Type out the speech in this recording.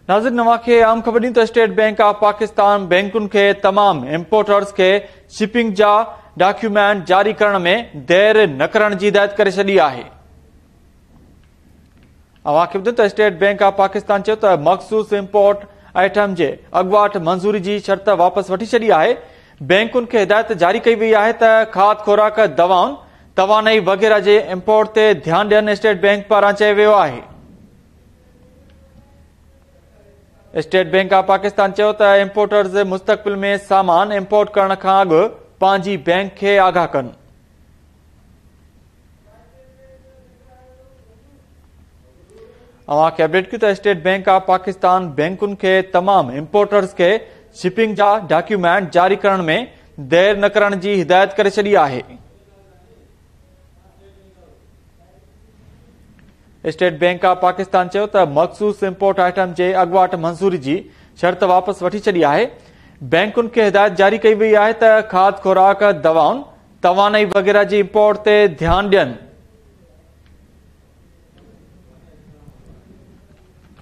ناظرين، اوهان کي اهم خبر ڏيون ته اسٽيٽ بينڪ آف پاڪستان بينڪن کي تمام امپورٽرز کي شپنگ جا ڊاڪيومينٽ جاري ڪرڻ ۾ دير نه ڪرڻ جي هدايت ڪري ڇڏي آهي. اوهان کي ٻڌايون ته اسٽيٽ بينڪ آف پاڪستان چيو ته مخصوص امپورٽ آئٽم جي اڳواٽ منظوري جي شرط واپس وٺي ڇڏي آهي. بينڪن کي هدايت جاري ڪئي وئي آهي ته کاڌ خوراڪ، دوائن، توانائي وغيره جي امپورٽ تي ڌيان ڏين. اسٽيٽ بينڪ پاران چيو ويو آهي. اسٽيٽ بينڪ آف پاڪستان چيو ته امپورٽرز مستقبل ۾ سامان امپورٽ ڪرڻ کان اڳ پنهنجي بينڪ کي آگاهه ڪن. اوهان کي اپڊيٽ ڪيون ته اسٽيٽ بينڪ آف پاڪستان بينڪن کي تمام امپورٽرز کي شپنگ جا ڊاڪيومينٽ جاري ڪرڻ ۾ دير نه ڪرڻ جي هدايت ڪري ڇڏي آهي. اسٽيٽ بينڪ آف پاڪستان چيو ته مخصوص امپورٽ آئٽم جي اڳواٽ منظوري جي شرط واپس وٺي ڇڏي آهي. بينڪن کي هدايت جاري ڪئي وئي آهي ته کاڌ خوراڪ، دوائن، توانائي وغيره جي امپورٽ تي ڌيان ڏين.